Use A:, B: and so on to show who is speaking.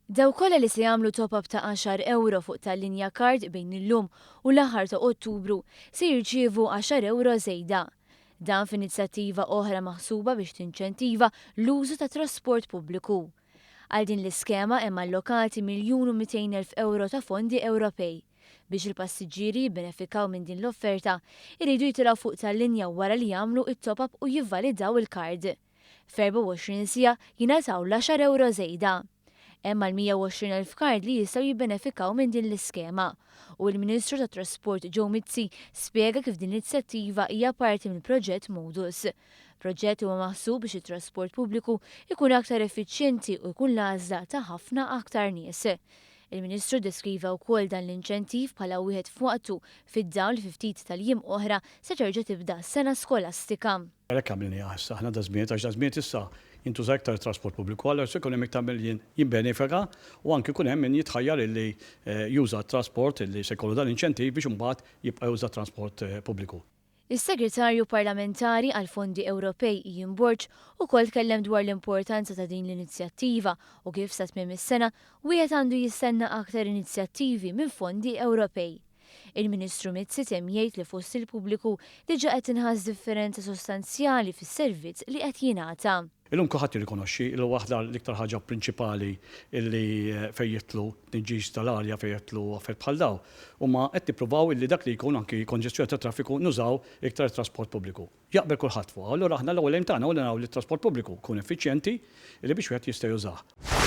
A: Dawk kollha li se jagħmlu top-up ta' għaxar ewro fuq Tallinja Card bejn illum u l-aħħar ta' Ottubru se jirċievu għaxar ewro żejda. Dan f'inizjattiva oħra maħsuba biex tinċentiva l-użu tat-trasport pubbliku. Għal din l-iskema hemm allokati 1,200,000 ewro ta' fondi Ewropej. Biex il-passiġġieri jibbenefikaw minn din l-offerta, iridu jitilgħu fuq tal-linja wara li jagħmlu t-top-up u jivvalidaw il-kard. F'24 siegħa jingħataw l-għaxar ewro żejda. Hemm mal-120,000 kard li jistgħu jibbenefikaw minn din l-iskema. U l-Ministru tat-Trasport Joe Mizzi spjega kif din l-inizjattiva hija parti mill-proġett Modus. Proġett li huwa maħsub biex it-trasport pubbliku jkun aktar effiċjenti u jkun l-għażla ta' ħafna aktar nies. Il-Ministru ddeskriva wkoll dan l-inċentiv bħala wieħed f'waqtu fid-dawl li fi ftit tal-jiem oħra se terġa' tibda s-sena skolastika.
B: Għalhekk għamilniha issa aħna daż-żmien għax daż-żmien issa jintuża iktar it-trasport pubbliku allura se jkun hemm iktar min jibbenefika u anki jkun hemm min jitħajjar illi juża t-trasport illi se jkollu dan l-inċentiv biex imbagħad jibqa' juża t-transport pubbliku.
A: Is-Segretarju Parlamentari għall-Fondi Ewropej Ian Borg ukoll tkellem dwar l-importanza ta' din l-inizjattiva u kif sa tmiem is-sena wieħed għandu jistenna aktar inizjattivi minn fondi Ewropej. Il-Ministru Mizzi temm jgħid li fost il-pubbliku diġà qed tinħass differenza sostanzjali fis-servizz li qed jingħata.
B: Illum kulħadd jirrikonoxxi li waħda l-iktar ħaġa prinċipali li fejn jidħlu tniġġis tal-arja, fejn jidħlu affarijiet bħal dawn, huma qed nippruvaw illi dak li jkun anki konġestjoni tat-traffiku nużaw iktar it-trasport pubbliku. Jaqbel kulħadd fuqha. Allura aħna l-ewwel aim tagħna hu li naraw li t-trasport pubbliku jkun effiċjenti illi biex wieħed jista' jużah.